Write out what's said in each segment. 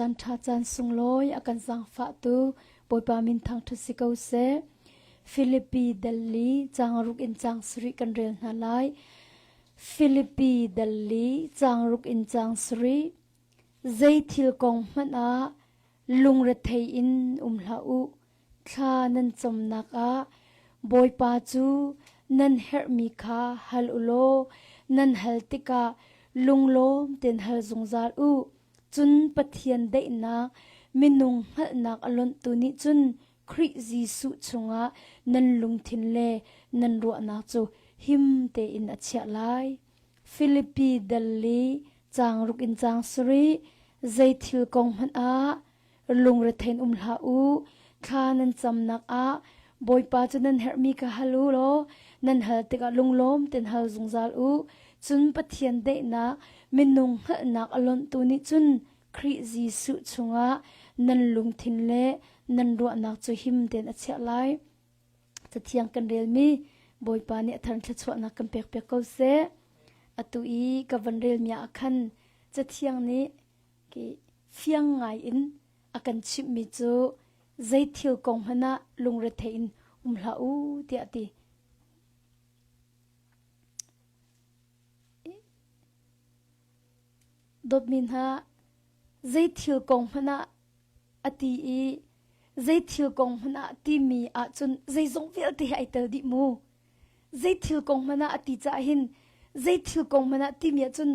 Caan ṭha caan sunglawi a kan zaangfahtu Bawipa min thangṭhat si ko seh. Filipi dal li caang ruk in caang sarih kan rel hna lai. Filipi dal li caang ruk in caang sarih. Zei thil kong hmanh ah lungrethei in um hlah u. Thla nan camnak ah Bawipa cu nan herhmi kha hal u law nan hal tikah lunglawm tein hal zungzal u. Cun Pathian daihnak minung hngalhnak a lonhtu nih cun Khrih Jesuh chungah nan lungthin le nan ruahnak cu him tein a chiah lai. Filipi dal li caang ruk in caang sarih zei thil kong hmanh ah lungrethein um hlah u. Thla nan camnak ah Bawipa cu nan herhmi kha hal u law nan hal tikah lunglawm tein hal zungzal u. Cun Pathian daihnak minung hngalhnak a lonhtu nih cun Khrih Jesuh chungah nan lungthin le nan ruahnak cu him tein a chiah lai. Cathiang kan relmi Bawipa nih a thar thluachuahnak kan pekpiak ko seh. Atu i ka van relmi ah khan Cathiang nih ki fiang ngai in a kan chimhmi cu zei thil kong hmanh ah lungrethei in um hlah u tiah a ti. Dawtmi hna, zei thil kong hmanh ah a ti i zei thil kong hmanh ah timi ahcun zeizong vialte hi ai tel dih mu. Zei thil kong hmanh ah a ti caah hin zei thil kong hmanh ah timi ahcun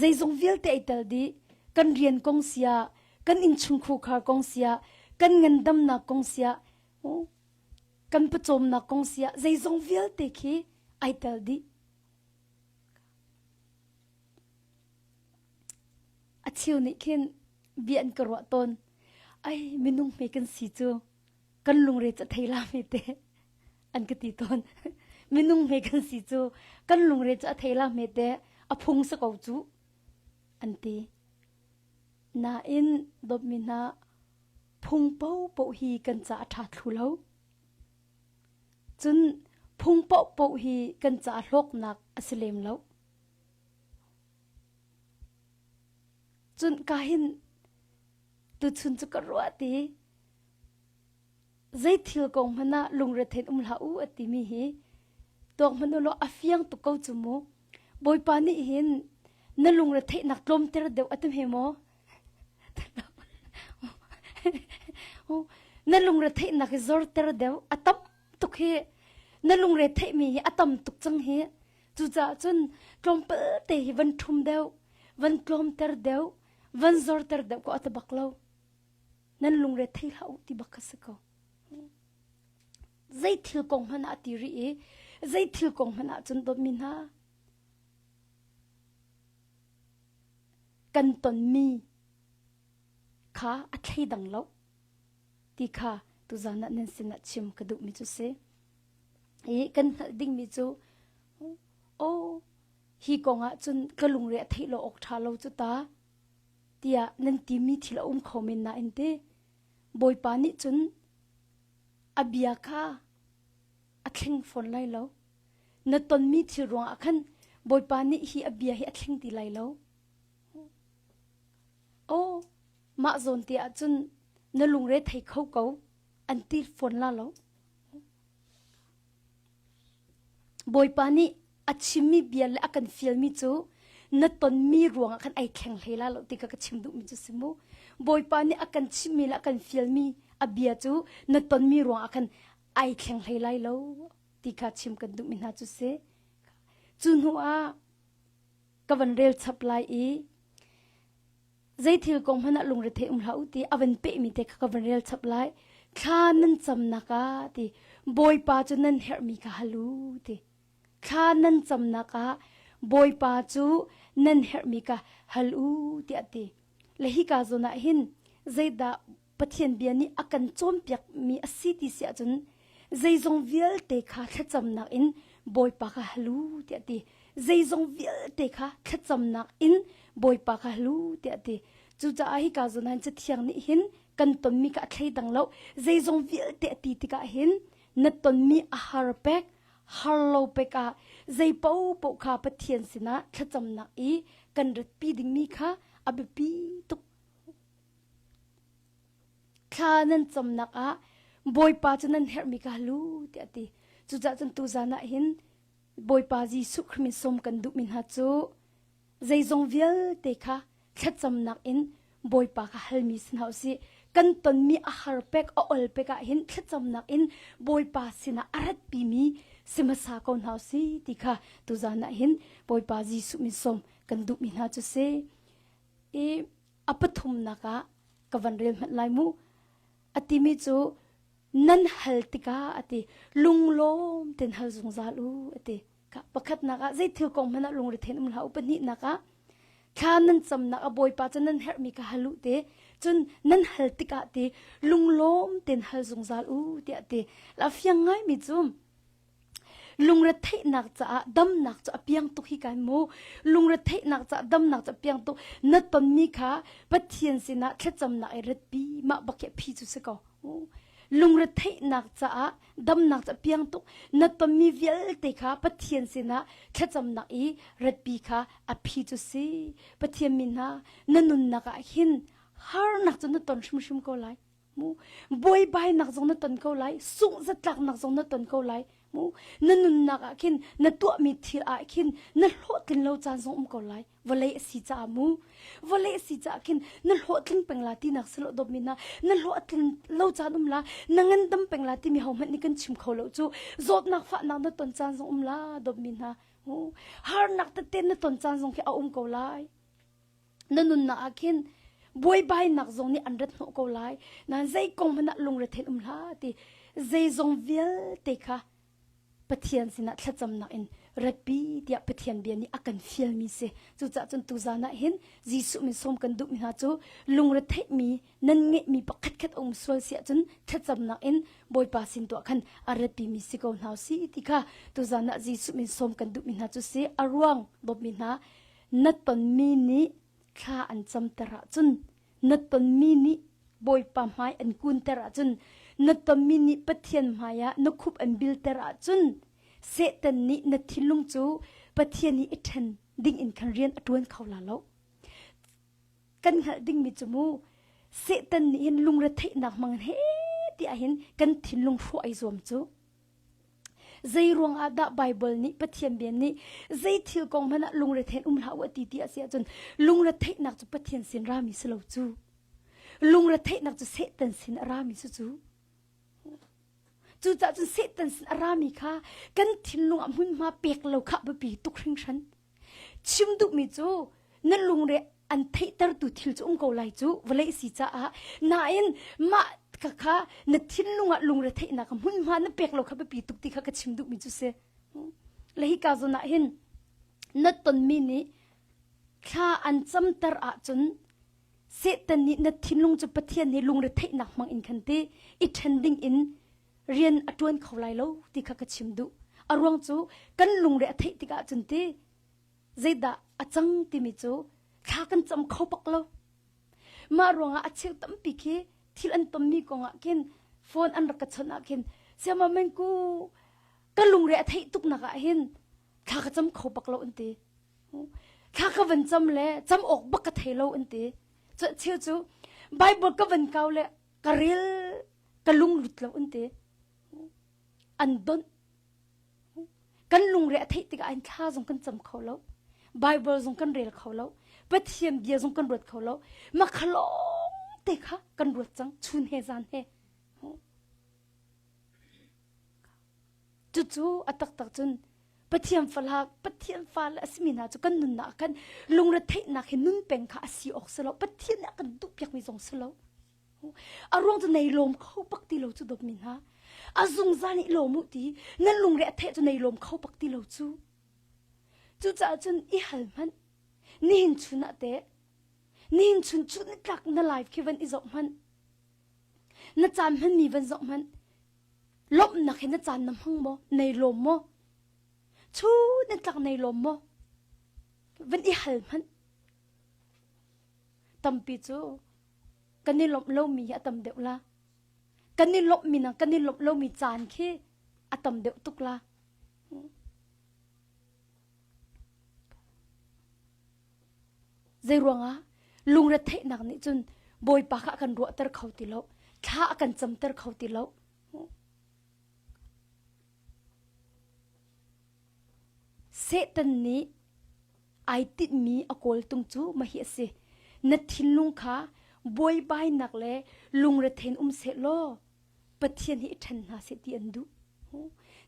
zeizong vialte ai tel dih. Kan rian kong siah, kan innchungkhar kong siah, kan ngandamnak kong siah, kan pawcawmnak kong siah zeizong vialte khi ai tel dih. A cheu nih khin bia an ka ruah tawn. Ai minung hme kan si cu kan lungre cu a thei la hme te an ka ti tawn. Minung hme kan si cu kan lungre cu a thei la hme te a phung sa ko cu an ti. Nain dawtmi hna phung paohpaoh hi kan ca a ṭha thlu lo. Cun phung paohpaoh hi kan ca hlawknak a si lem lo. Cun ka hin tuchun cu ka ruah ti zei thil kong hmanh ah lungrethein um hlah u a timi hi tuak hmanh u law a fiang tuk ko cu mu. Bawipa nih hin na lungretheihnak tlawmter deuh a ti hme maw? Na lungretheihnak hi zorter deuh a tam tuk hi na lungretheihmi hi a tam tuk cang hi cucaah cun tlawmpal te hi van ṭhum deuh van tlawmter deuh van zorter deuh ko a ti bak lo nan lungre thei hlah u ti bak kha si ko zei thil kong hmanh ah ti rih i zei thil kong hmanh ah cun dawtmi hna kan tonmi kha a thleidang lo ti kha tuzan ah nan sinah chim ka duhmi cu si. I kan hngalh dingmi cu oh hi kong ah cun ka lungre a theih lo awk ṭha lo cu ta tiah nan timi thil a um kho men nain ti Bawipa nih cun a bia kha a thleng fawn lai lo. Na tonmi thil ruangah khan Bawipa nih hi a bia hi a thleng ti lai lo. Aw, mah zawn te ah cun na lungre thei kho ko an ti fawn la lo. Bawipa nih a chimmi bia le a kan fialmi cu na tonmi ruangah khan ai thleng hlei la lo ti ka ka chim duhmi cu si mu. Bawipa nih a kan chimmi le a kan fialmi a bia cu na tonmi ruangah khan ai thleng hlei lai lo ti kha chim kan duhmi hna cu si. Cu hnu ah ka van rel chap lai i zei thil kong hmanh ah lungrethei um hlah u ti a van pehmi te kha ka van rel chap lai. Thla nan camnak ah ti Bawipa cu nan herhmi kha hal u ti. Thla nan camnak ah Bawipa cu nan herhmi kha hal u tiah ti. Le hika zawn ah hin zeidah Pathian bia nih a kan cawnpiakmi a si ti si ahcun zeizong vialte kha thlacamnak in Bawipa kha hal u tiah ti. Zeizong vialte kha thlacamnak in Bawipa kha hal u tiah ti. Cucaah hika zawn ah Cathiang nih hin kan tonmi kha a thleidang lo. Zeizong vialte a ti tikah hin na tonmi a har pek, har lo pek ah zei paohpaoh kha Pathian sinah thlacamnak i kan ratpi dingmi kha a biapi tuk. Thla nan camnak ah Bawipa cu nan herhmi ka hal u tiah a ti. Cucaah cun tuzan ah hin Bawipa Jesuh Khrih min sawm kan duhmi hna cu zeizong vialte kha thlacamnak in Bawipa kha halmi si hna usih. Kan tonmi a har pek a ol pek ah hin thlacamnak in Bawipa sinah a ratpimi si hmasa ko hna usih ti kha tuzan ah hin Bawipa Jesuh min sawm kan duhmi hna cu si. I a pathumnak ah ka van rel hmanh lai mu. A timi cu nan hal tikah a ti lunglawm ten hal zungzal u a ti. Pakhatnak ah zei thil kong hmanh ah lungre um hlah u. Pahnihnak ah thla nan camnak a Bawipa cu nan herhmi kha hal u te. Cun nan hal tikah ti lunglawm ten hal zungzal u tiah ti. La fiang ngaimi cu lungretheihnak caah damnak cu a piang tuk hi kai mu. Lungretheihnak caah damnak cu a piang tuk. Na tonmi kha Pathian sinah thlacamnak i ratpi mah bak hi a phi cu si ko. Lungretheihnak caah damnak cu a piang tuk. Na tonmi vialte kha Pathian sinah thlacamnak i ratpi kha a phi cu si. Pathian mi hna, na nunnak ah hin harnak cu na ton hrimhrim ko lai. Mu buaibainak zong na ton ko lai, sungh zatlaknak zong na ton ko lai. Mu na nunnak ah khin na tuahmi thil ah khin na hlawhtlin lo caan zong um ko lai. Vawlei a si caah mu. Vawlei a si caah khin na hlawhtling peng la tinak si lo dawtmi hna. Na hlawhtlin lo caan um la, na ngandam peng la timi hohmanh nih kan chim kho lo cu. Zawtnak fahnak na ton caan zong um la dawtmi hna. Mu harnak tete na ton caan zong khi a um ko lai. Na nunnak ah khin buaibainak zong nih an rat hnawh ko lai. Nain zei kong hmanh ah lungrethein um hlah ti zeizong vialte kha Pathian sinah thlacamnak in ratpi tiah Pathian bia nih a kan fialmi si. Cucaah cun tuzan ah hin Jesuh min sawm kan duhmi hna cu lungretheihmi nan ngeihmi pakhatkhat a um sual si ahcun thlacamnak in Bawipa sin tuah khan a ratpimi si ko hna si ti kha tuzan ah Jesuh min sawm kan duhmi hna cu si. A ruang dawtmi hna na tonmi nih thla an camter ahcun na tonmi nih Bawipa hmai an kunter ahcun na tonmi nih Pathian hmai ah na khup an bilter ahcun Satan nih na thinlung cu Pathian i i ṭhen ding in khan rian a ṭuan kho la lo. Kan hngalh dingmi cu mu Satan nih hin lungretheihnak hmang he tiah hin kan thinlung hrawh ai zuam cu. Zei ruangah dah Baibal nih Pathian bia nih zei thil kong hmanh ah lungrethein um hlah u a ti ti a si ahcun lungretheihnak cu Pathian sin rami si lo cu. Lungretheihnak cu Satan sin a rami si cu. Cucaah cun Satan sin a rami kha kan thinlung ah hmunhma pek lo kha biapi tuk hringhran. Chim duhmi cu na lungre an theihtertu thil cu um ko lai cu vawlei si caah nain mah kha kha na thinlung ah lungre theihnak hmunhma na pek lo kha biapi tuk ti kha ka chim duhmi cu si. Le hika zawn ah hin na tonmi nih thla an camter ahcun Satan nih na thinlung cu Pathian nih lungre theihnak hmang in khan ti i ṭhen ding in rian a ṭuan kho lai lo ti kha ka chim duh. A ruang cu kan lungre a theih tikah cun ti zeidah a cang timi cu thla kan cam kho bak lo. Mah ruangah a cheu tampi khi thil an tonmi kongah khin phone an rak ka chawnh ah khin siama mengku ka lungre a theih tuknak ah hin thla ka cam kho bak lo an ti. Thla ka van cam le cam awk bak ka thei lo an ti. Cheu cu Bible ka van kau le ka rel ka lunglut lo an ti. An donh. Kan lungre a theih tikah in thla zong kan cam kho lo. Bible zong kan rel kho lo. Pathian bia zong kan ruat kho lo. Makhalong te kha kan ruat cang chun he zan he. Cucu a taktak cun Pathian falak Pathian fale a simi hna cu kan nunnak ah khan lungretheihnak hi nun peng kha a si awk si lo. Pathian nih a kan duhpiakmi zong si lo. A ruang cu nei lawm kho bak ti lo cu dawtmi hna. A zungzal nih lawm u ti nan lungre a theh cu nei lawm kho bak ti lo cu. Cucaah cun i hal hmanh. Nihin chun ah teh nihin chun cu ni tlak na life khi van i zoh hmanh. Na caan hmanmi van zoh hmanh. Lawmhnak hi na caan na hmang maw? Nei lawm maw? Chu na tlak nei lawm maw? Van i hal hmanh. Tampi cu kan i lawmh lomi hi a tam deuh la. Kan i lawmhmi nang kan i lawmh lomi caan khi a tam deuh tuk la. Zei ruangah lungretheihnak nih cun Bawipa kha a kan ruahter kho ti lo. Thla a kan camter kho ti lo. Satan nih ai tinhmi a kawltung cu mahhi a si. Na thinlung kha buaibainak le lungrethein um seh law Pathian hi i ṭhen hna seh ti an duh.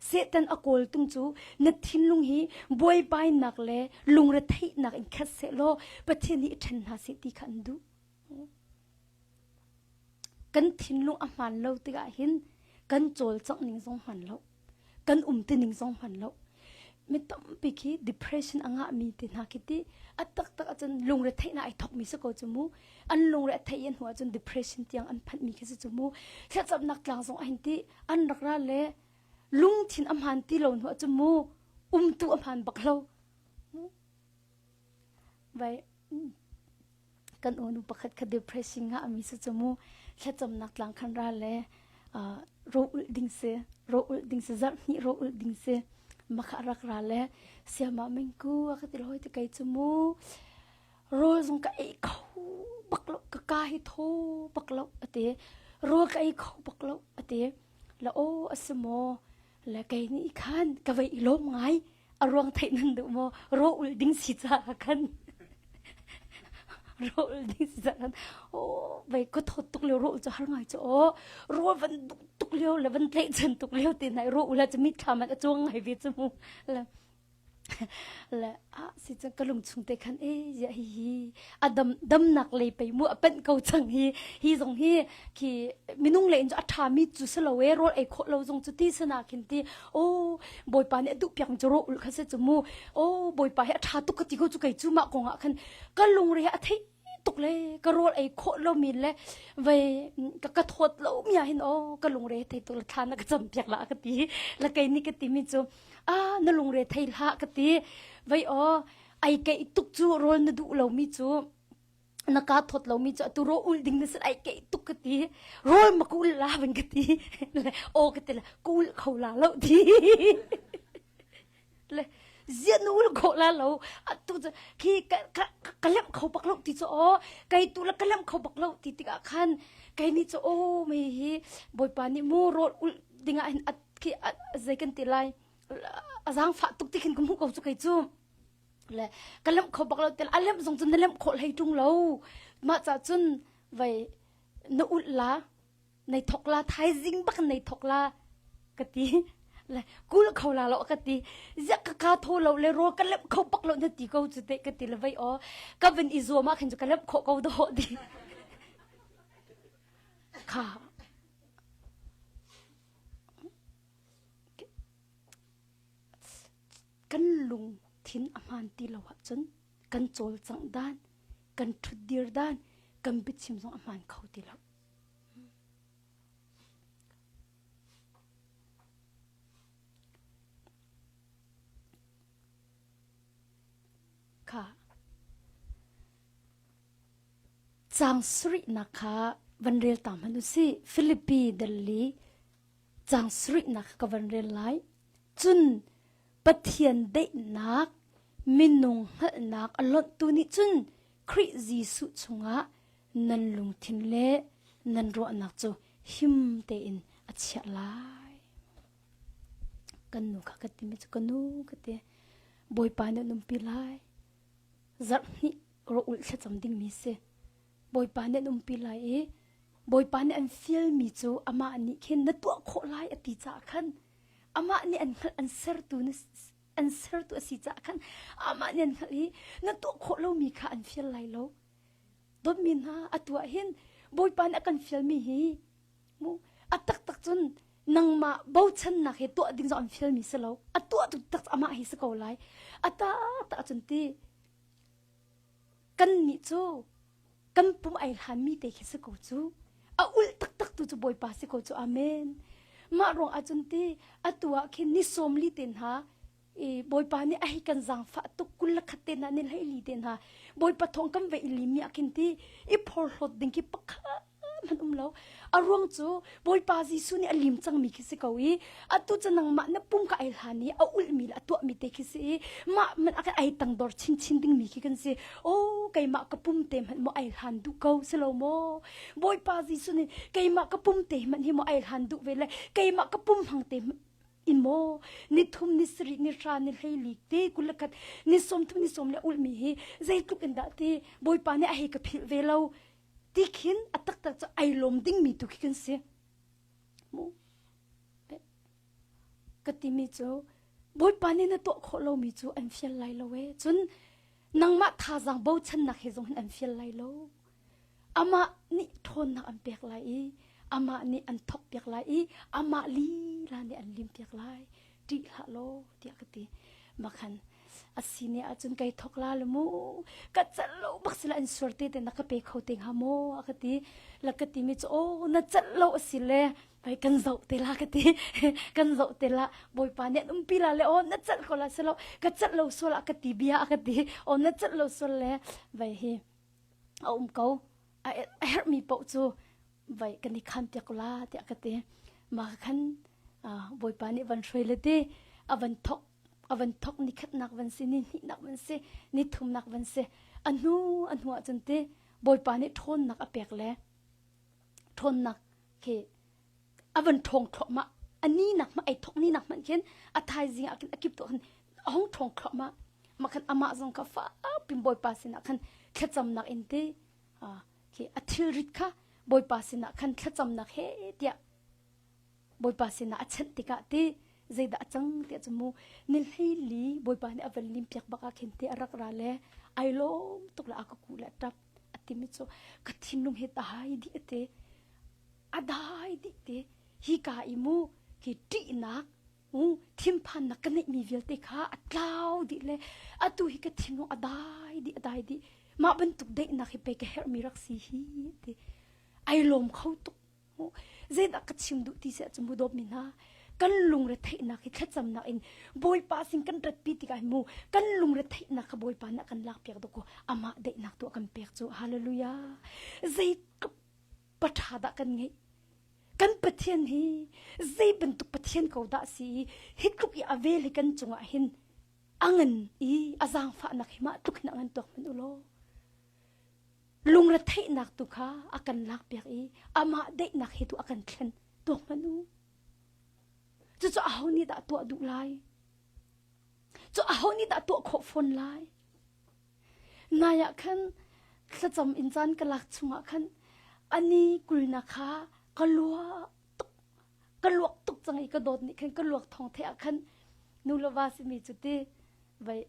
Satan a kawltung cu na thinlung hi buaibainak le lungretheihnak in khat seh law Pathian hi i ṭhen hna seh ti kha an duh. Kan thinlung a hmaan lo tikah hin kan cawlcangh ning zong hmaan lo. Kan umti ning zong hmaan lo. Mi tampi khi depression a ngahmi te hna khi ti a taktak ahcun lungretheihnak ai thokmi si ko cu mu. An lungre a theih i hnu ahcun depression tiang an phanhmi khi si cu mu. Thlacamnak tlang zong ahhin ti an rak ra le lungthin a hmaan ti lo hnu ahcun mu umtu a hmaan bak lo. Vai kan unu pakhat kha depressing nga ami si chu mu thlacamnak tlang khan ra le ro ul ding si ro ul ding si zarh hnih ro ul ding si makha rak ra le siama mingku a ka ti hoi ti kai chu mu rawl zong ka ei kho bak lo ka ka hi tho bak lo ate rawl ka ei kho bak lo ate la o asimo le kei nih khan ka vei i lawm ngai a ruang theih nan duh maw ro ul ding si caah khan ro ul ding si caah khan oh vei ka thawt tuk lio ro ul cu har ngai cu aw ro van duh tuk lio le van tlaihchan tuk lio te nai ro ul ah cu mitthlam an a cuang ngai ve cu mu le le ah si cang ka lung chung te khan e ya hi hi a dam damnak lei pei mu a panh ko cang hi hi zong hi khi minung le in cu a ṭha mi cu si lo e rawl ei khawh lo zong cu ti sana khin ti o bawipa nih a duh piak mi cu rawl ul kha si cu mu o bawipa hi a ṭha tuk ka ti ko cu kei cu mah kong ah khan ka lungre a thei tuk le ka rawl ei khawh lo mi le vei ka ka thawt lo mi ah hin o ka lungre thei tuk le thla na ka cam piak la ka ti la kei nih ka ti mi cu a na lungre thei hlah ka ti vei o ai keih tuk cu rawl na duh lo mi cu na ka thawt lomi cu atu rawl ul ding na sin ai keih tuk ka ti rawl ma ka ul la van ka ti le aw ka ti le ka ul kho la lo ti le zian ul kho la lo atu cu khi ka ka ka lem kho bak lo ti cu aw kai tu la ka lem kho bak lo ti tikah khan kai ni cu aw mei hi bawipa nih mu rawl ul dingah hin at khi zei kan ti lai a zaangfah tuk ti khin ka hmuh ko cu kei cu le ka lemh kho bak lo tel a lemh zong cu na lemh khawh hlei ṭung lo mah ca cun vei na ulh la nei thok la thaizing bak nei thok la ka ti le kul kho la lo ka ti ziak ka ka tho lo le rawl ka lemh kho bak lo na ti ko cu te ka ti le vei aw ka van i zuam ah khin cu ka lemh khawh ko dawh ti kha Kan lungthin a hmaan ti lo ahcun kan cawlcangh dan, kan ṭhutdir dan, kan biachim zong a hmaan kho ti lo. Kha caang sarihnak kha van rel ta hmanh u sih. Filipi dal li Caang sarihnak ka van rel lai. Cun Pathian daihnak minung hngalhnak a lonhtu nih cun Khrih Jesuh chungah nan lungthin le nan ruahnak cu him tein a chiah lai. Kan nu kha ka timi cu ka nu ka ti. Bawipa nih an umpi lai. Zarh hnih rawh ulh thlacam dingmi si. Bawipa nih an umpi lai i Bawipa nih an fialmi cu amah nih khin na tuah khawh lai a ti caah khan amah nih an hngalh an sertu an sertu a si caah khan amah nih an hngalh i na tuah khawh lomi kha an fial lai lo. Dawtmi hna atu ah hin Bawipa nih a kan fialmi hi mu a taktak cun nangmah bochannak he tuah ding zong an fialmi si lo a tuah tu tak amah hi si ko lai a ta ta cun ti Kannih cu kan pum ai hlanmi te khi si ko cu. A ulh taktak tu cu Bawipa si ko cu. Amen. Mah ruang ahcun ti atu ah khin ni sawm li te hna i Bawipa nih a hei kan zaangfah tuk kul le khat te hna ni hlei li te hna Bawipa thawng kan ve i li mi ah khin ti i phorhlawt ding khi pakhat. Zeihmanh um lo. A ruang cu Bawipa Jesuh nih a lim cangmi khi si ko i atu cu nangmah na pum ka ei hlan i a ulhmi le a tuahmi te khi si i mah hmanh ah khan ai tangdor chinchin dingmi khi kan si. Oh, keimah ka pum te hmanh maw ai hlan duh ko si lo maw? Bawipa Jesuh nih keimah ka pum te hmanh hi maw ai hlan duh ve le keimah ka pum hmang te in maw ni thum ni sarih ni hra ni hleili te kul le khat ni sawm thum ni sawm le ulhmi hi zeitluk in dah ti Bawipa nih a hei ka philh ve lo ti khin a taktak cu ai lawm dingmi tu khi kan si. Mu ka timi cu Bawipa nih na tuah khawh lomi cu an fial lai lo e. Cun nangmah thazaang bochannak he zong hin an fial lai lo. Amah nih ṭhawnnak an pek lai i amah nih an thawk piak lai i amah lila nih an lim piak lai. Ṭih hlah law tiah ka ti. Makhan a si ne ahcun kai thawk la le mu ka celh lo bak sila an suar te te na ka pe kho te hnga maw a ka ti la ka ti mi cu oh na celh lo a si le vai kan zoh te la ka ti kan zoh te la bawipa nih an umpi la le oh na celh ko la silo ka celh lo sual ah ka ti bia a ka ti oh na celh lo sual le vai hi a um ko a herhmi paoh cu vai kan i khan piak la tiah ka ti ma khan bawipa nih van hruai le ti a van thok a van thok ni khatnak van si ni hnihnak van si ni thumnak van si a hnu a hnu ah cun ti bawipa nih ṭhawnnak a pek le ṭhawnnak khi a van ṭhawng thluahmah a ni nak hmanh ai thok ni nak hmanh khin a thaizing ah khin a kip tuah khin a hung ṭhawng thluahmah mah khan amah zong kha fakpin bawipa sinah khan thlacamnak in ti khi a thilrit kha bawipa sinah khan thlacamnak he tiah Bawipa sinah a chanh tikah ti zeidah a cang tiah cu mu ni hleili Bawipa nih a van lim piak bak ah khin ti a rak ra le ai lawm tuk le a ka kuh le a ṭap a timi cu ka thinlung hi dai dih a ti a dai dih ti hi ka i mu hi ṭihnak mu thinphannak ka neihmi vialte kha a tlau dih le atu hi ka thinlung a dai dih a dai dih mah bantuk daihnak hi pei ka herhmi rak si hi ti ai lawm kho tuk Zeidah ka chim duh ti si ahcun mu dawtmi hna kan lungre theihnak hi thlacamnak in Bawipa sin kan ratpi tikah mu kan lungre theihnak kha Bawipa nih a kan lakpiak dawk ko amah daihnak tu a kan pek cu hallelujah zeitluk paṭha dah kan ngeih kan Pathian hi zei bantuk Pathian ko dah si i hi tluk i a vel hi kan cungah hin a ngan i a zaangfahnak hi mah tluk hin a ngan tuak hmanh u law Lungretheihnak tu kha a kan lakpiak i amah daihnak he tu a kan thlen. Tuak hmanh u. Cucu aho nih dah tuah duh lai? Cu aho nih dah tuah khawh fawn lai? Nai ah khan thlacam in caan ka lak chungah khan ani kulnak kha ka luak tuk ka luak tuk cang i ka dawt nih khan ka luak thawng the ah khan nu le va simi cu ti vai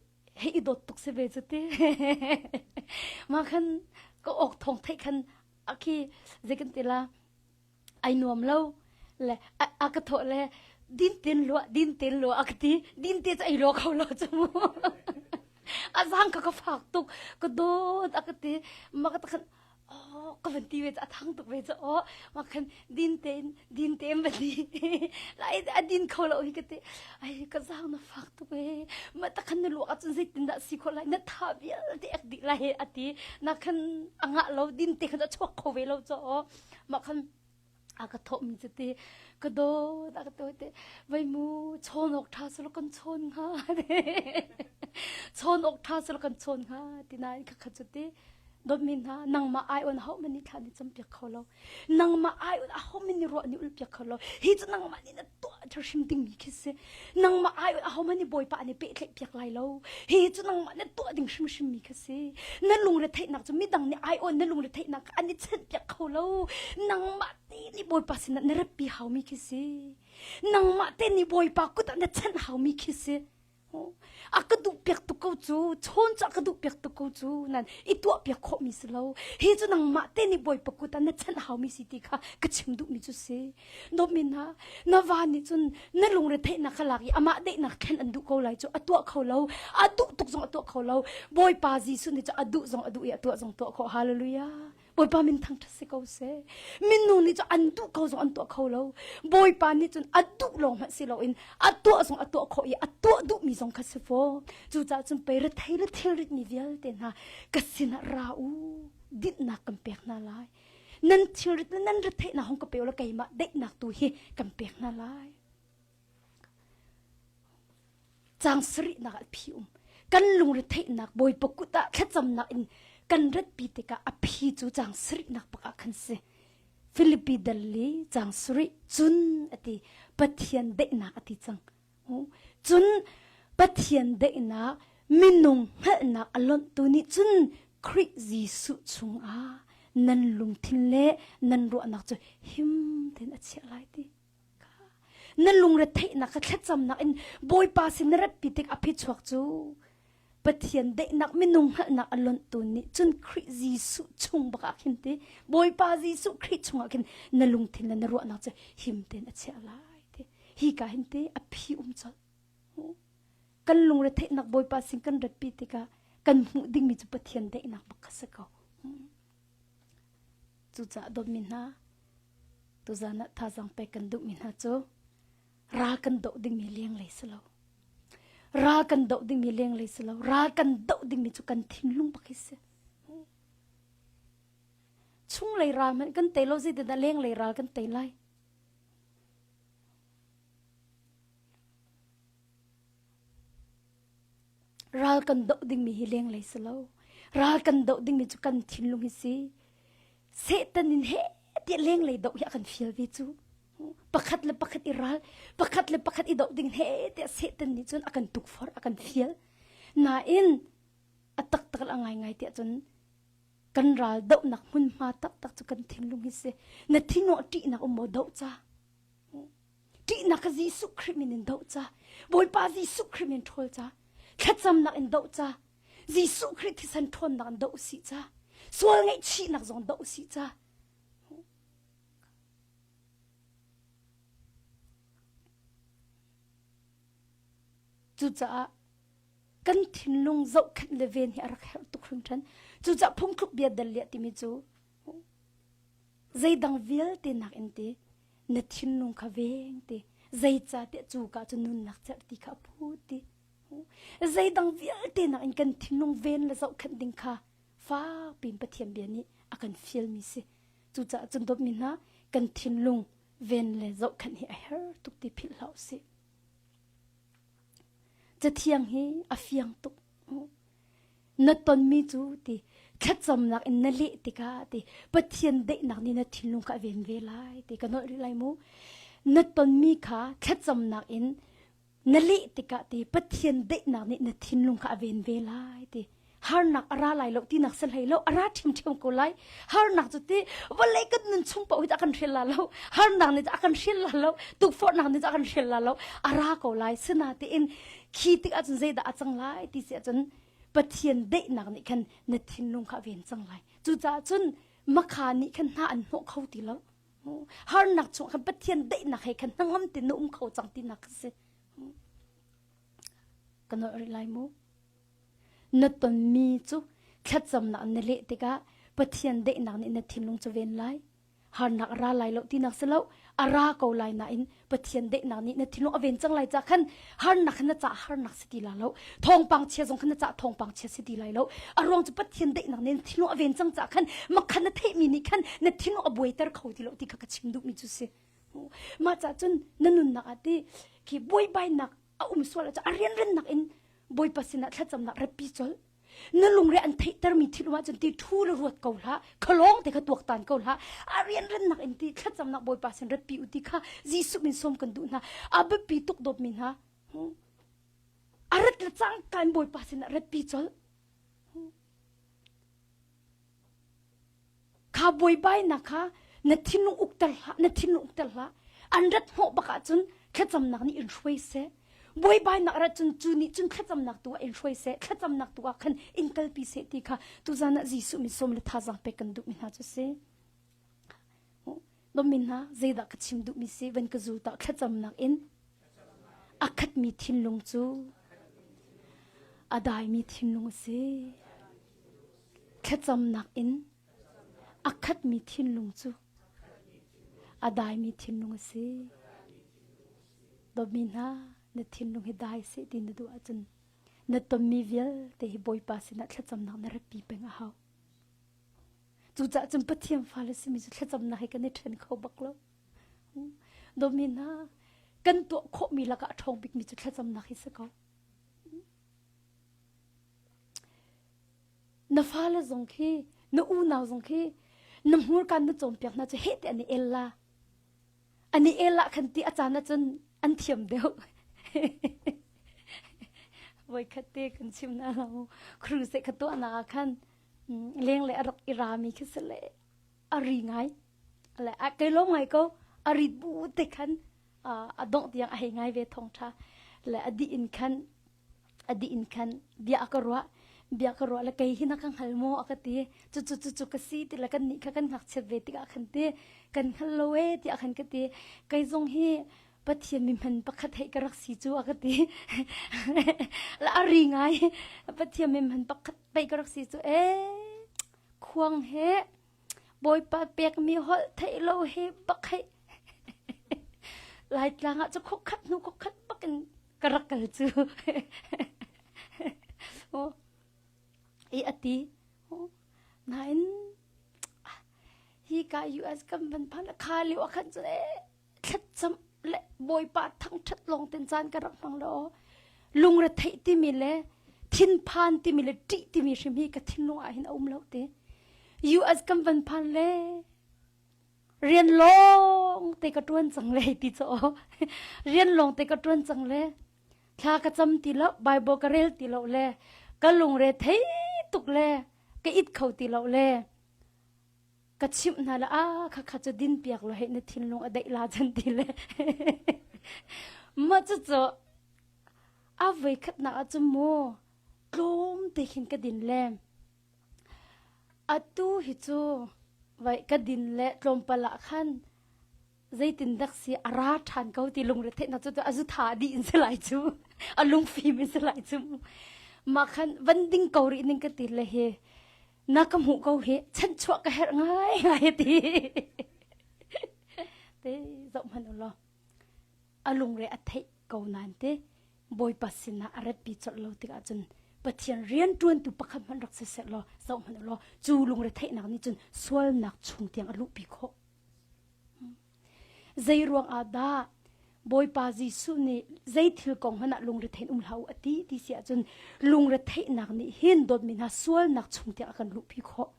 hei i dawt tuk si ve cu ti ma khan ka ok thong theih khan a khi zei kan ti la ai nuam lo le a ka thawh le din tin lua din tin lua a ka ti din te cu ai lo kho lo cu mu a zang ka ka fak tuk ka dawt a ka ti ma ka ta khan oh ka van ti ve a thang tuk ve cu oh ma khan din tein din tein van ti lai a din kho lo hi ka ti ai ka zang na fak tuk e ma ta khan na luak ahcun zeitin dah si khawh lai na tha vialte ek dih lai a ti na khan a ngah lo din te khan a chuak kho ve lo cho ma khan a ka thawhmi cu ti ka dawt a ka dawt te vai mu chawn awk ṭha selaw kan chawn hnga chawn awk ṭha selaw kan chawn hnga ti nain kha kha cu ti dawtmi hna nangmah ai on ho man nih thla nih campiak kho lo nangmah ai on aho man nih ruah nih ulpiak kho lo hi cu nangmah nih na tuah hrim dingmi khi si nangmah ai on aho man nih bawipa nih pehtlaih piak lai lo hi cu nangmah na tuah ding hrimhrim mi kha si na lungre theihnak cu midang nih ai on na lungre theihnak an i chenh piak kho lo nangmah te nih bawipa sinah na ratpi haumi khi si nangmah te nih bawipa kut ah na chanh haumi khi si a ka duh piak tuk ko cu chawn cu a ka duh piak tuk ko cu nan i tuah piak khawhmi si lo hi cu nangmah te nih bawipa kut ah na chanh haumi si ti kha ka chim duhmi cu si Dawtmi hna, na va nih cun na lungre theihnak kha lak i amah daihnak thlen an duh ko lai cu a tuah kho lo. A duh tuk zong a tuah kho lo. Bawipa Jesuh nih cun a duh zong a duh i a tuah zong tuah khawh. Hallelujah. Bawipa min thangṭhat si ko seh. Minung nih cun an duh ko zong an tuah kho lo. Bawipa nih cun a duh lawng hmanh si loin a tuah zong a tuah khawh i a tuah duhmi zong kha si fawn. Cucaah cun pei rethei le thilritmi vialte hna ka sinah ra u. Dinhnak kan pek hna lai. Nan thilrit le nan retheihnak hong ka pe ulaw keimah daihnak tu hi kan pek hna lai. Caang sarihnak ah phi um. Kan lungre theihnak Bawipa kut ah thlacamnak in kan ratpi tikah a phi cu caang sarihnak bak ah khan si. Filipi dal li caang sarih cun ati Pathian daihnak ati cang. Cun Pathian daihnak minung hngalhnak a lonhtu nih cun Khrih Jesuh chungah nan lungthin le nan ruahnak cu him tein a chiah lai ti. Na lungretheihnak kha thlacamnak in Bawipa sin na ratpi tik a phichuak cu Pathian daihnak minung hngalhnak a lonhtu nih cun Khrih Jesuh chung bak ah khin ti Bawipa Jesuh Khrih chungah khin na lungthin le na ruahnak cu him tein a chiah lai ti hi ka hin ti a phi um colh kan lungretheihnak Bawipa sin kan ratpi tikah kan hmuh dingmi cu Pathian daihnak bak kha si ko Cucaah dawtmi hna, tuzan ah thazaang pek kan duhmi hna cu ral kan doh dingmi lenglei si lo. Ral kan doh dingmi lenglei si lo. Ral kan doh dingmi cu kan thinlung bak hi si. Chunglei ral hmanh kan tei lo zeitindah lenglei ral kan tei lai? Ral kan doh dingmi hi lenglei si lo. Ral kan doh dingmi cu kan thinlung hi si. Satan in he tiah lenglei doh hi a kan fial ve cu. Pakhat le pakhat i ral, pakhat le pakhat i doh ding he tiah Satan nih cun a kan tukforh, a kan fial. Nain a taktak a ngaingai tiah cun kan ral dohnak hmunhma taktak cu kan thinlung hi si. Na thinawh ṭihnak um maw doh ca. Ṭihnak kha Jesuh Khrih min in doh ca. Bawipa Jesuh Khrih min ṭhawl ca. Thlacamnak in doh ca. Jesuh Khrih thisen ṭhawnnak in doh usih ca. Sual ngaihchihnak zong doh usih ca. Cucaah kan thinlung zohkhenh le ven hi a rak herh tuk hringhran. Cucaah phungthluk bia dal liah timi cu Zeidang vialte nakin ti na thinlung kha veng ti zeicahtiah cu ka cu nunnak cerh ti kha a phut ti zeidang vialte nakin kan thinlung ven le zohkhenh ding kha fakpi in Pathian bia nih a kan fialmi si cucaah cun dawtmi hna kan thinlung ven le zohkhenh hi a herh tuk ti philh hlah usih Cathiang hi a fiang tuk. Na tonmi cu ti thlacamnak in na leh tikah ti Pathian daihnak nih na thinlung kha a ven ve lai ti ka nolh rih lai mu. Na tonmi kha thlacamnak in na leh tikah ti Pathian daihnak nih na thinlung kha a ven ve lai ti harnak a ra lai lo tinak si hlei lo a ra ṭhiamṭhiam ko lai harnak cu ti vawlei kan nun chung paoh hi a kan hrial la lo harnak nih a kan hrial la lo tukforhnak nih a kan hrial la lo a ra ko lai sinatein khi tik ahcun zeidah a cang lai ti si ahcun Pathian daihnak nih khan na thinlung kha a ven cang lai cucaah cun makha nih khan hna an hnawh kho ti lo harnak chung khan Pathian daihnak he khan hnangam tin na um kho cang tinak a si ka nolh rih lai mu Na tonmi cu thlacamnak na leh tikah Pathian daihnak nih na thinlung cu ven lai. Harnak a ra lai lo tinak si lo, a ra ko lai nain Pathian daihnak nih na thinlung a ven cang lai ca khan harnak khan na cah harnak si ti la lo. Thawngpang chia zong khan na cah thawngpang chia si ti lai lo. A ruang cu Pathian daihnak nih na thinlung a ven cang ca khan makhan na theihmi nih khan na thinlung a buaiter kho ti lo ti kha ka chim duhmi cu si. Mah cah cun na nunnak ah ti khi buaibainak a um sual ahcun a rianrennak in Bawipa sinah thlacamnak ratpi colh. Na lungre an theihtermi thil um ahcun ti thu le ruat ko hlah, khalawng te kha tuaktan ko hlah. A rianrennak in ti thlacamnak Bawipa sin ratpi u ti kha Jesuh min sawm kan duh hna. A biapi tuk dawtmi hna. A rat le cangka in Bawipa sinah ratpi colh. Kha buaibainak kha na thinlung ukter hlah, na thinlung ukter hlah. An rat hnawh bak ahcun thlacamnak nih in hruai seh. Buaibainak rat cun cu nih cun thlacamnak tu ah in hruai seh, thlacamnak tu ah khan in kalpi seh ti kha tuzan ah Jesuh min sawm le thazaang pek kan duhmi hna cu si. Dawmi hna, zeidah ka chim duhmi si van ka zul ta thlacamnak in a khatmi thinlung cu a daimi thinlung a si. Thlacamnak in a khatmi thinlung cu a daimi thinlung a si. Dawtmi hna, na thinlung hi dai seh ti na duh ahcun na tonmi vialte hi Bawipa sinah thlacamnak na ratpi peng a hau. Cucaah cun Pathian fale simi cu thlacamnak hi kan i ṭhen kho bak lo. Dawmi hna, kan tuah khawhmi lakah a ṭhawng bikmi cu thlacamnak hi si ko. Na fale zong khi, na unau zong khi, na hmurka na cawnpiak hna cu heh ti an i el la. An i el ah khan ti a caan ahcun an thiam deuh. Voikhat te kan chim na lo. Crusade kha tuah na ah khan lenglei a rak i rami khi si le a ri ngai. Le a kei lo ngai ko a rit bu te khan a dongh tiang a hei ngai ve thong tha. Le a dih in khan a dih in khan bia a ka ruah bia ka ruah le kei hi na ka hngal maw a ka ti cu cu cu cu ka si ti le kan nih kha kan ngakchiat ve tikah khan ti kan hngal lo e tiah khan ka ti kei zong hi Pathian mi hman pakhat hei ka rak si cu a ka ti la a ri ngai Pathian mi hman pakhat pei ka rak si cu e khuang he Bawipa pekmi holh theih lo he bak hei Laitlang ah cu khukhat hnu khukhat bak in ka rak kal cu oh i ati oh nain hi ka US kan van phan kha liu akhan cu eh thlacam le bawipa thangthat lawng ten caan ka rak hmang lo lungre theih timi le thinphan timi le ṭih timi hrim hi ka thinlung ah hin a um lo te US kan van phan le rian lawng te ka ṭuan cang le ti chaw rian lawng te ka ṭuan cang le thla ka cam ti lo bible ka rel ti lo le ka lungre thei tuk le ka it kho ti lo le ka chimh hna le a kha kha cu din piak lo hei na thinlung a daih la chan ti le ma cu cu a voi khatnak ah cun mu tlawm te khin ka din le atu hi cu vai ka din le tlawmpal ah khan zeitin dak si a ra ṭhan ko ti lungre theihnak cu a zu tha dih in si lai cu a lungfim in si lai cu mah khan van ding ko rih ning ka ti le hi na ka hmuh ko hi chanchuah ka herh ngai ngai ti te zoh hmanh u law a lungre a theih ko nain te Bawipa sinah a ratpi colh lo tikah cun Pathian rianṭuantu pakhat hmanh rak si seh law zoh hmanh u law cu lungre theihnak nih cun sualnak chung tiang a luhpi khawh. Zei ruang ah dah Bawipa Jesuh nih zei thil kong hmanh ah lungrethein um hlah u a ti ti si ahcun lungretheihnak nih hin dawtmi hna sualnak chung tiang a kan luhpi khawh.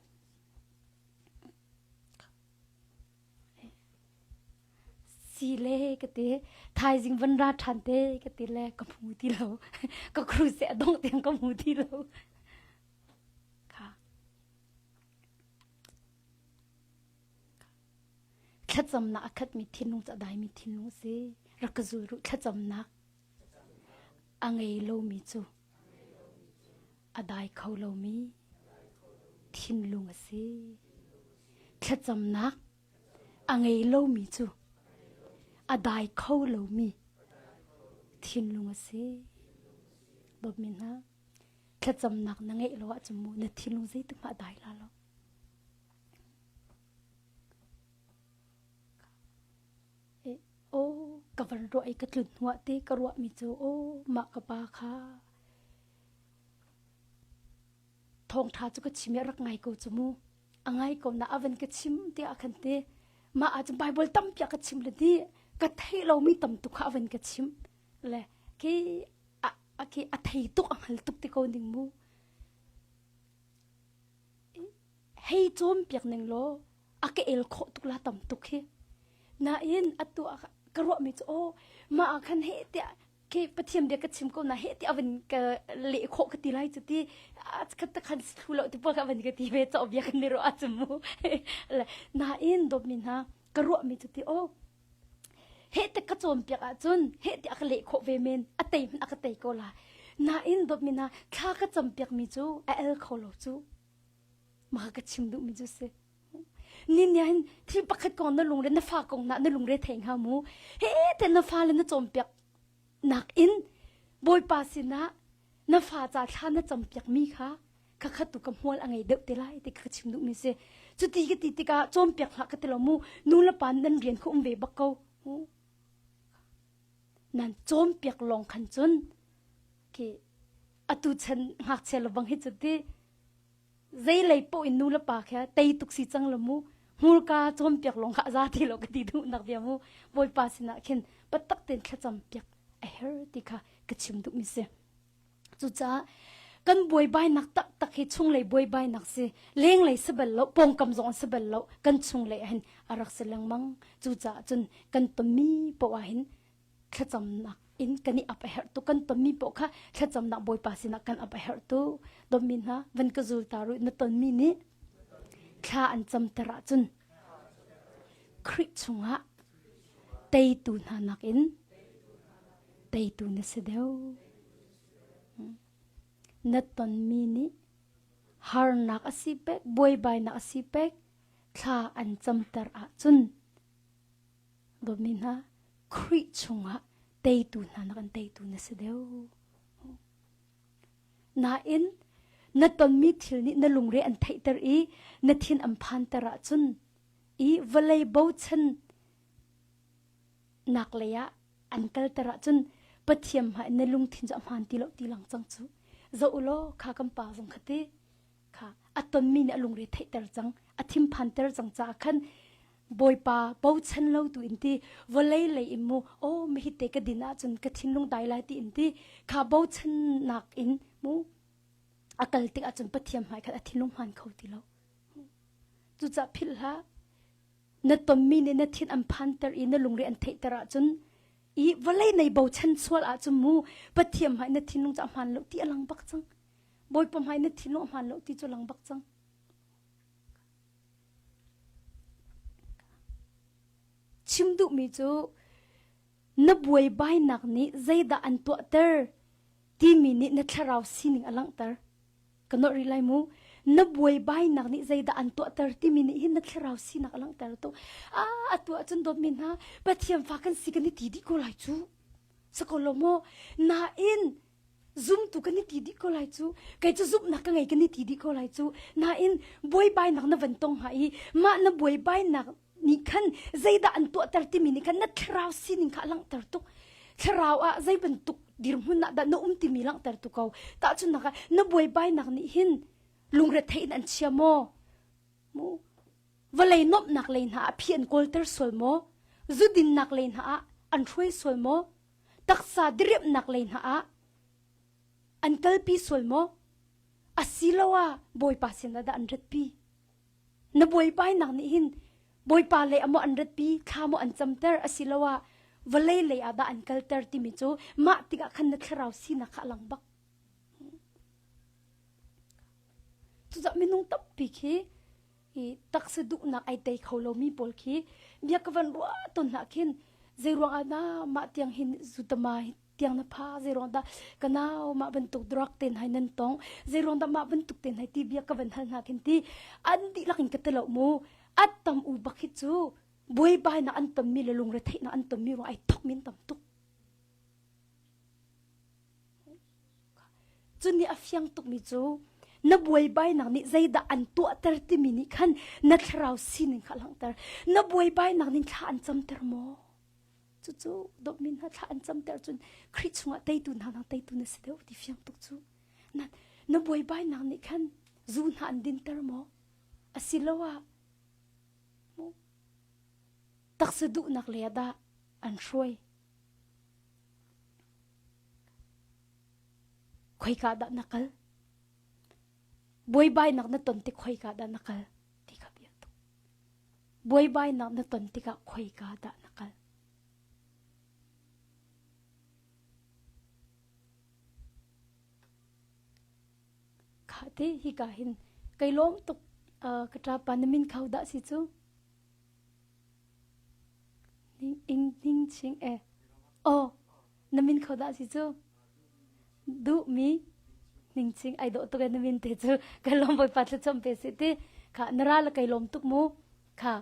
Si le ka ti thaizing van ra ṭhan te ka ti le ka hmu ti lo ka kruse a dongh tiang ka hmu ti lo kha Thlacamnak a khatmi thinlung cu a daimi thinlung a si. Rak ka zul ruh thlacamnak a ngei lomi cu a dai kho lomi thinlung a si. Thlacamnak a ngei lomi cu a dai kho lomi thinlung a si. Dawtmi hna, thlacamnak na ngeih lo ahcun mu na thinlung zeitik hmah a dai la lo. Aw ka van ruah i ka tlun hnuah te ka ruahmi cu aw mah ka pa kha thawngṭha cu ka chim i a rak ngai ko cu mu. A ngai ko na a van ka chim tiah khan te mah ahcun Bible tampi a ka chim le di ka theih lomi tam tuk kha a van ka chim le khi a a khi a thei tuk a hngal tuk ti ko ning mu. Hei cawnpiak ning law a ka el khawh tuk la tam tuk hi. Nain atu ah ka ruahmi cu aw mah ah khan heh tiah khi Pathian bia ka chim ko na heh tiah a van ka leh khawh ka ti lai cu ti khat ta khan si thlu lo ti pawl kha van ka ti ve caw bia kan ni ruah ahcun mu. Nain dawtmi hna ka ruahmi cu ti aw heh te ka cawnpiak ahcun heh tiah ka leh khawh ve men a tei hmanh a ka tei ko la nain dawtmi hna thla ka campiakmi cu a el kho lo cu mah ka chim duhmi cu si ni nia hin thil pakhat kong na lungre na fa kong na na lungre thei hnga mu he te na fa le na cawnpiak nak in bawipa sinah na fa ca thla na campiak mi kha khakhat tu ka hmual a ngei deuh te lai ti ka chim duhmi si cuti ka ti tikah cawnpiak hlah ka ti lo mu nu le pa nan rian kha um ve bak ko nan cawnpiak lawng khan cun khi atu chan ngakchia lo bang hi cu ti. Zeilei poh in nu le pa kha tei tuk si cang lo mu. Hmurka cawnpiak lawng kha a za ti lo ka ti duhnak bia mu. Bawipa sinah khin patak tein thlacam piak a her ti kha ka chim duhmi si. Cucaah kan buaibainak taktak hi chunglei buaibainak si lenglei si bal lo pawngkam zong an si bal lo kan chunglei ah hin a rak si lengmang cucaah cun kan tonmi poah ah hin thlacamnak in kan i ap a herh tuk kan tonmi poah kha thlacamnak bawipa sinah kan ap a herh tuk donmi hna van ka zul ta rih na tonmi nih thla an camter ahcun Khrih chungah teitu hna nakin teitu na si deuh. Na tonmi nih harnak a si pek, buaibainak a si pek, thla an camter ahcun dawtmi hna Khrih chungah teitu hna nakin teitu na si deuh. Nain na tonmi thil nih na lungre an theihter i na thin an phanter ahcun i vawlei bochan nak lei ah an kalter ahcun Pathian hmai na lungthin cu a hmaan ti lo ti lang cang cu. Zoh u law kha kan pa zong kha ti kha a tonmi nih a lungre theihter cang a thinphanter cang caah khan Bawipa bochan lo tu in ti vawlei lei in mu oh mi te ka din ahcun ka thinlung dai lai ti in ti kha bochannak in mu a kal tik ahcun Pathian hmai khan a thinlung hmaan kho ti lo. Cucaah philh hlah na tonmi nih na thin an phanter i na lungre an theihter ahcun i vawlei nei bochan sual ahcun mu Pathian hmai na thinlung cu a hmaan lo ti a lang bak cang. Bawipa hmai na thinlung a hmaan lo ti cu lang bak cang. Chim duhmi cu na buaibainak nih zeidah an tuahter timi nih na thlarau sining a langhter. Ka nolh rih lai mu. Na buaibainak nih zeidah an tuahter timi nih hin na thlarau sinak a langhter tuk. Ah, atu ahcun dawtmi hna, Pathian fa kan si kan i ti dih ko lai cu. Sako lo maw? Nain zumtu kan i ti dih ko lai cu kei cu zumhnak ka ngei kan i ti dih ko lai cu nain buaibainak na van tong hnga i mah na buaibainak nih khan zeidah an tuahter timi nih khan na thlarau sining kha a langhter tuk thlarau ah zei bantuk dirhmun ah dah na um timi langhter tu ko tahchunhnak ah na buaibainak nih hin lungretheih in an chia maw mu vawlei nuamhnak lei hna ah phi an kawlter sual maw zudinnak lei hna ah an hruai sual maw taksa diriamhnak lei hna ah an kalpi sual maw asiloah bawipa sinah dah an ratpi na buaibainak nih hin bawipa lei ah maw an ratpi thla maw an camter asiloah vawlei lei ah dah an kalter timi cu mah tikah khan na thlarau sinak kha a lang bak cucah minung tampi khi i taksa duhnak ai tei kho lomi pawl khi bia ka van ruah tawn hna khin zeiruang ah na mah tiang hin zutama tiang na pha zeiruang dah ka nau mah bantuk drug ten hai nan tong zeiruang dah mah bantuk ten hai ti bia ka van hal hna khin ti an dihlak in ka ti lo mu at tam u bak hi cu buaibainak an tonmi le lungretheihnak an tonmi ruang ai thok min tam tuk Cun nih a fiang tukmi cu na buaibainak nih zeidah an tuahter timi nih khan na thlarau sining kha a langhter. Na buaibainak nih thla an camter maw? Cucu dawtmi hna thla an camter cun Khrih chungah teitu hna nang teitu na si deuh ti fiang tuk cu. Na, na buaibainak nih khan zu hna an dinter maw? Asiloah taksa duhnak lei ah dah an hruai? Khoika dah na kal? Buaibainak na ton tik khoika dah na kal? Ti kha bia tuk. Buaibainak na ton tikah khoika dah na kal? Kha te hika hin kai lawm tuk uh, ka ṭapa na min khau dah si cu? Ing ning ching e. Oh, na min kho dah si cu? Duhmi ningching ai dawh tuk e na min te cu kai lawm bawipa thlacam pe si ti kha na ra le kai lawm tuk mu kha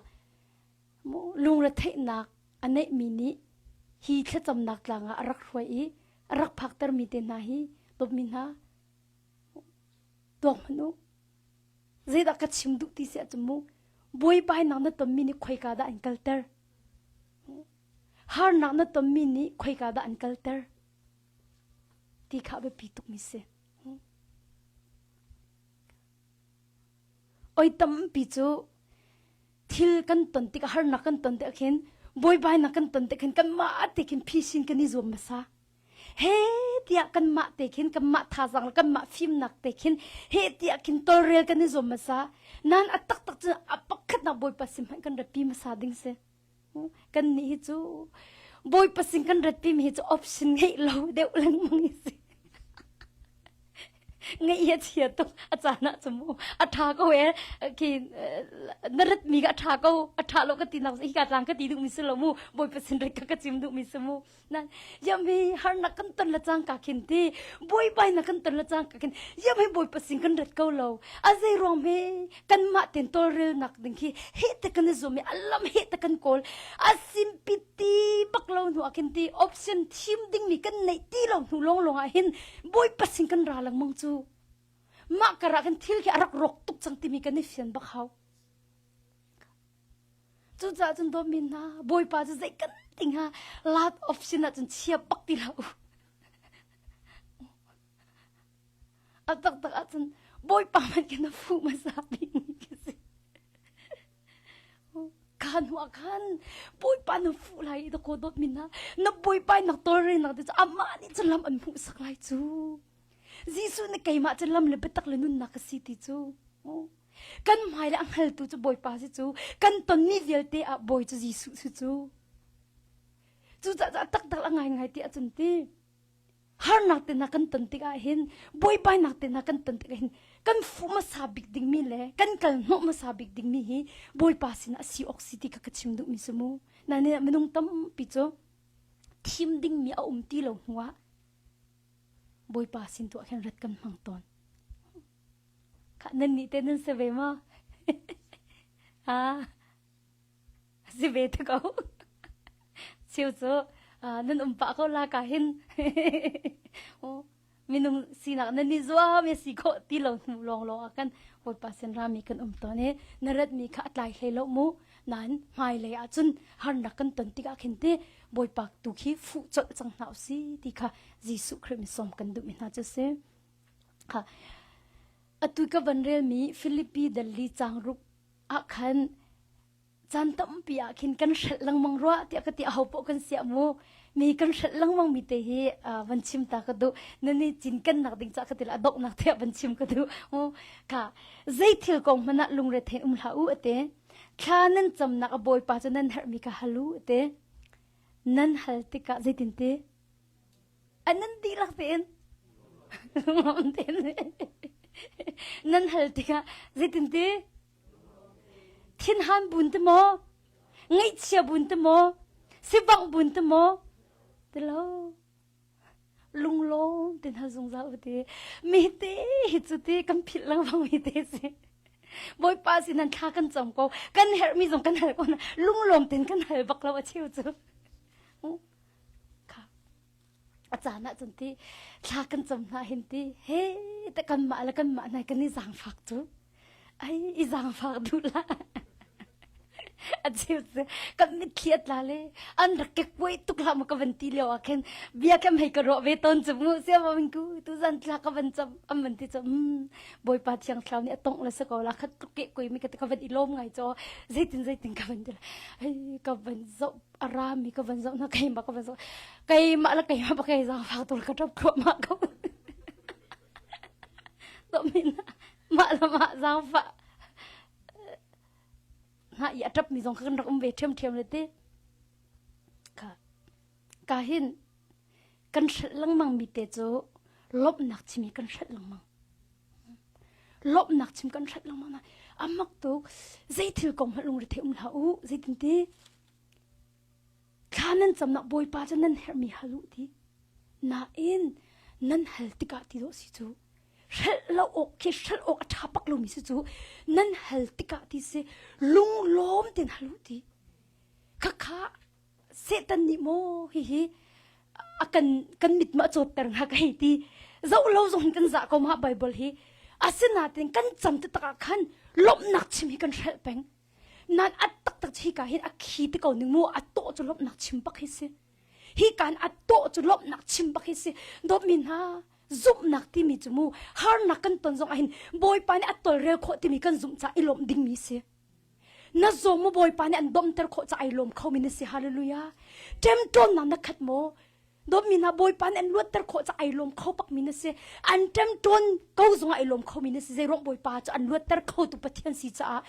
mu lungretheihnak a neihmi nih hi thlacamnak tlang ah a rak hruai i a rak phaktermi te hna hi dawtmi hna tuak hmanh u Zeidah ka chim duh ti si ahcun mu buaibainak na tonmi nih khoika dah an kalter? Harnak na tonmi nih khoika dah an kalter? Ti kha a biapi tukmi si. Oi tampi cu thil kan ton tik harnak kan ton tik khin buaibainak kan ton tik khin kanmah te khin phisin kan i zuam hmasa. He tiah kanmah te khin kanmah thazaang le kanmah fimnak te khin he tiah khin tolrel kan i zuam hmasa. Nan a taktak cun a pakhatnak Bawipa sin hmanh kan ratpi hmasa ding si. Kan nih hi cu Bawipa sin kan ratpi mi hi cu option ngeih lo deuh lengmang hi si. Ngeih a chia tuk a caan ah cu mu a ṭha ko e khi na rat mi ka a ṭha ko a ṭha lo ka ti nak hi ka tlang ka ti duh mi si lo mu Bawipa sin rat ka ka chim duh mi si mu. Nan yam hi harnak kan ton le cangka khin ti buaibainak kan ton le cangka khin yam hi Bawipa sin kan rat ko lo. A zei ruang hme kanmah ten tawlrelnak ding khi he te kan i zuam i a lam he te kan kawl a simpi ti bak lo hnu ah khin ti option thim dingmi kan neih ti lo hnu lawnglawng ah hin Bawipa sin kan ra lengmang cu mah karah khin thil khi a rak rawk tuk cang timi kan i fian bak hau. Cucaah cun dawtmi hna, Bawipa cu zei kan ti hnga last option ah cun chia bak ti hlah u. A taktak ahcun Bawipa hmanh khin a fuh hmasa bikmi ka si. Kha hnu ah khan Bawipa na fuh lai i dakaw dawtmi hna, na Bawipa in nak tawlrelnak te cu amah nih cun lam an hmuhsak lai cu. Jesuh nih keimah cu lam le biatak le nunnak ka si ti cu. Kan hmai le a hngaltu cu Bawipa si cu. Kan tonmi vialte ah Bawi cu Jesuh si cu. Cucaah taktak a ngaingai ti ahcun ti harnak te hna kan ton tikah hin buaibainak te hna kan ton tikah hin kan fuh hmasa bik dingmi le kan kal hnawh hmasa bik dingmi hi Bawipa sinah a si awk si ti kha ka chim duhmi si mu. Nain minung tampi cu thim dingmi a um ti lo hnuah Bawipa sin tu ah khin rat kan hmang tawn. Khah nan nih te nan si ve maw? Ha si ve te ko. Cheu cu nan um pah ko la ka hin. Minung sinak nan i zuam i si khawh ti lo hnu lawng lawng ah kan Bawipa sin rami kan um tawn i na ratmi kha a tlai hlei lo mu. Nain hmailei ah cun harnak kan ton tikah khin ti Bawipa tu khi fuh colh cang hna usih ti kha Jesuh Khrih min sawm kan duhmi hna cu si. Kha atu ka van relmi Filipi dalli caang ruk ah khan caan tampi ah khin kan hrelh lengmang rua tiah ka ti aho paoh kan siah mu mi kan hrelh lengmang mi te hi van chim ta ka duh nan i cinken nak ding ca ka ti la donghnak tiah van chim ka duh mu kha zei thil kong hmanh ah lungre thein um hlah u ate thla nan camnak a bawipa cu nan herhmi ka hal u ate nan hal tikah zeitin ti An nan dihlak tein nan hal tikah zeitin ti thinhan bun ti maw ngaihchia bun ti maw sivangh bun ti maw ti lo lunglawm tin hal zungzal u ti mi te hi cu ti kan philh lengmang mi te si Bawipa sin nan thla kan cam ko kan herhmi zong kan hal ko lunglawm ten kan hal bak lo a cheu cu Kha a caan ah cun ti thla kan cam hna hin ti he te kanmah le kanmah nai kan i zaangfak cu ai i zaangfak duh la a cheu cu kan mitthli a tla le an rak ke kuai tuk hlah maw ka van ti lio ah khin bia kam hei ka ruah ve tawn cu mu sia ma min ku tu zan thla ka van cam am van ti cu um bawipa thiang thlarau nih a tongh le sa ko la khat tluk ke koi mi ka ka van i lawm ngai cho zeitin zeitin ka van ti la ai ka van zoh a rami ka van zoh hna keimah ka van zoh keimah le keimah bak ei zaangfak tul ka ṭap thluahmah ko to min mah le mah zaangfah hna i a ṭapmi zong kha kan rak um ve ṭhiamṭhiam le ti ka ka hin kan hrelh lengmang mi te cu lawmhnak chim hi kan hrelh lengmang lawmhnak chim kan hrelh lengmang na amak tuk zei thil kong hmanh lungre thei um hlah u zeitin ti Thla nan camnak Bawipa cu nan herhmi hal u ti. Nain nan hal tikah ti dawh si cu hrelh lo awk khi hrelh awk a ṭha bak lomi si cu nan hal tikah ti si lunglawm tein hal u ti. Khakha Satan nih maw hihi a kan kan mit ma cawtter hnga ka hei ti zoh lo zong kan zah ko ma Bible hi asinain kan cam te tak ah khan lawmhnak chim hi kan hrelh peng Nan a taktak hi ka hin a khi te ko ning mu a tawh cu lawmhnak chim bak hi si. Hi kan a tawh cu lawmhnak chim bak hi si. Dawtmi hna. Zumhnak timi cu mu harnak kan ton zong ahhin Bawipa nih a tolrel khawh timi kan zumh caah i lawmh dingmi si. Na zaw mu Bawipa nih an domter khawh caah ai lawm khomi na si. Hallelujah. Ṭemṭawnnak na khat maw? Dawtmi hna Bawipa nih an luatter khawh caah ai lawm kho bakmi na si. An ṭemṭawn ko zongah ai lawm khomi na si. Zeiruang Bawipa cu an luatter khotu Pathian si caah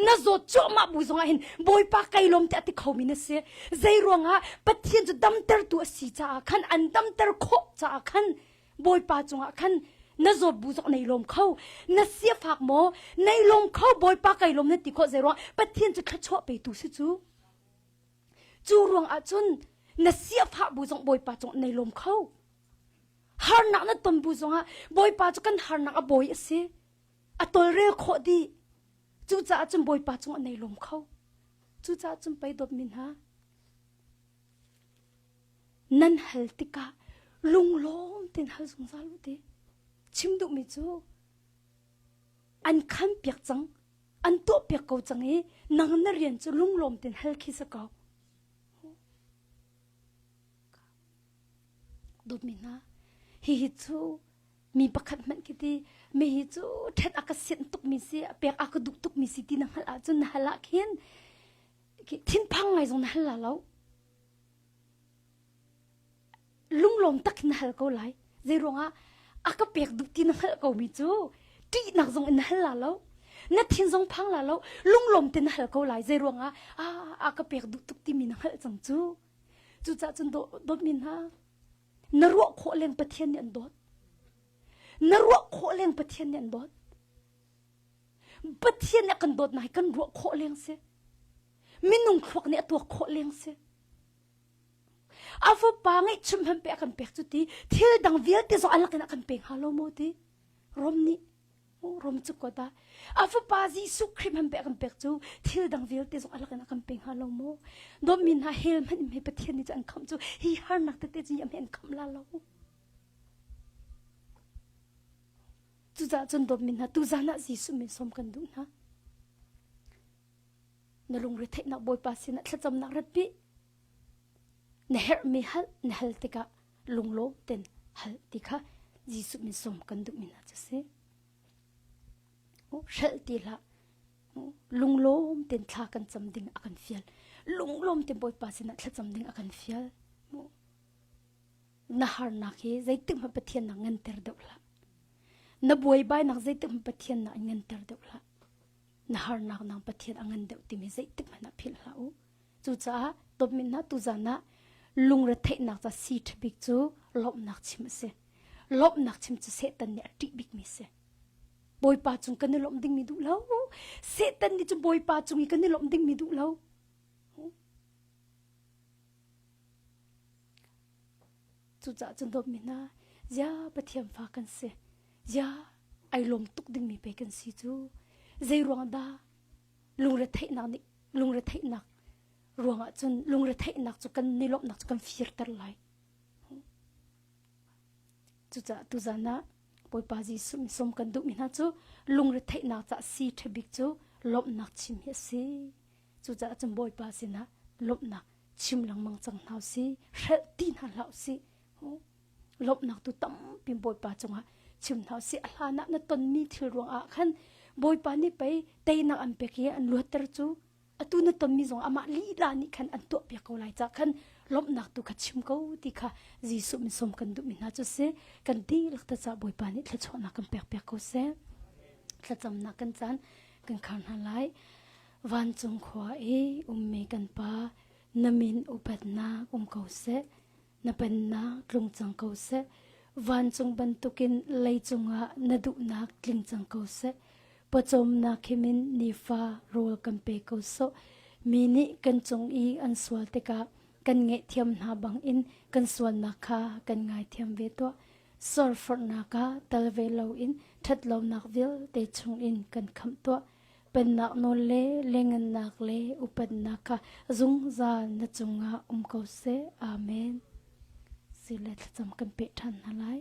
na zawt cuahmah bu zongah hin Bawipa kai lawm tiah ti khomi na si. Zeiruangah Pathian cu damtertu a si caah khan an damter khawh caah khan Bawipa cungah khan na zawt bu zong nei lawm kho. Na siafak maw? Nei lawm kho Bawipa kai lawm na ti khawh zeiruang Pathian cu thluachuah petu si cu. Cu ruang ah cun na siafah bu zong Bawipa cung nei lawm kho. Harnak na ton bu zongah Bawipa cu kan harnak a bawi a si. A tolrel khawh dih. Cucaah cun Bawipa cung a nei lawm kho. Cucaah cun pei dawtmi hna nan hal tikah lunglawm tein hal zungzal u ti. Chim duhmi cu an khan piak cang an tuahpiak ko cang i nang na rian cu lunglawm tein hal khi si ko. Dawtmi hna, hihi cu mi pakhat hmanh khi ti mi hi cu ṭhet a ka sianh tukmi si, a pek a ka duh tukmi si ti na hngalh ahcun na hal ah khin thinphang ngai zong na hal la lo. Lunglawm tak in na hal ko lai. Zeiruangah a ka pek duh ti na hngalh ko mi cu ṭihnak zong in na hal la lo. Na thin zong phang la lo. Lunglawm te na hal ko lai. Zeiruangah a a ka pek duh tuk timi na hngalh cang cu. Cucaah cun dawtmi hna na ruah khawh leng Pathian nih an dawt. Na ruah khawh leng Pathian nih an dawt. Pathian nih a kan dawtnak hi kan ruah khawh leng si. Minung thluak nih a tuak khawh leng si. A fapa ngeihchun hmanh pe a kan pek cu ti thil dang vialte zong a lakin a kan pe hnga lo maw ti Rom nih Rom cu ko dah a fapa Jesuh Khrih hmanh pe a kan pek cu thil dang vialte zong a lakin a kan pe hnga lo maw dawtmi hna hell hmanh in Pathian nih cu an khamh cu hi harnak tete cu hi an khamh la lo Cucaah cun dawtmi hna tuzan ah Jesuh min sawm kan duh hna. Na lungre theihnak Bawipa sinah thlacamnak ratpi. Na herhmi hal na hal tikah lunglawm ten hal ti kha Jesuh min sawm kan duhmi hna cu si. Hrelh ti hlah. Lunglawm ten thla kan cam ding a kan fial. Lunglawm ten Bawipa sinah thlacam ding a kan fial. Na harnak hi zeitik hmanh Pathian nak nganter deuh hlah. Na buaibainak zeitik hmanh Pathian nak nganter deuh hlah. Na harnak nang Pathian a ngan deuh timi zeitik hmanh ah philh hlah u. Cucaah dawtmi hna tuzan ah lungretheihnak ca si ṭha bik cu lawmhnak chim a si. Lawmhnak chim cu Satan nih a ṭih bikmi a si. Bawipa cung kan i lawmh dingmi duh lo. Satan nih cu Bawipa cung i kan i lawmh dingmi duh lo. Cucaah cun dawtmi hna, zia Pathian fa kan si. Zia ai lawm tuk dingmi pei kan si cu. Zei ruang dah lungretheihnak nih lungretheihnak ruangah cun lungretheihnak cu kan ni lawmhnak cu kan firter lai. Cucaah tuzan ah Bawipa Jesuh min sawm kan duhmi hna cu lungretheihnak ca si ṭha bik cu lawmhnak chim hi a si. Cucaah cun Bawipa sinah lawmhnak chim lengmang cang hna usih, hrelh ti hna hlah usih. Lawmhnak tu tampi Bawipa cungah chim hna usih. A hlan ah na tonmi thil ruangah khan Bawipa nih pei teinak an pek i an luatter cu atu na tonmi zong amah lila nih khan an tuahpiak ko lai ca khan lawmhnak tu kha chim ko ti kha Jesuh min sawm kan duhmi hna cu si kan dihlak ta ca Bawipa nih thluachuahnak kan pek piak ko seh. Thlacamnak kan caan kan khar hna lai. Vancung khua i ummi kan Pa, na min upatnak um ko seh. Na pennak tlung cang ko seh. Vancung bantukin leicung ah na duhnak tling cang ko seh. Pawcawmnak himin nifa rawl kan pe ko sawh. Mi nih kan cung i an sual tikah kan ngaihthiam hna bangin kan sualnak kha kan ngaithiam ve tuah. Sualforhnak ah tal ve loin ṭhatlonak vialte chungin kan khamh tuah. Pennak nawl le lengannak le upatnak kha zungzal na cungah um ko seh. Amen. Sile thlacam kan peh ṭhan hna lai.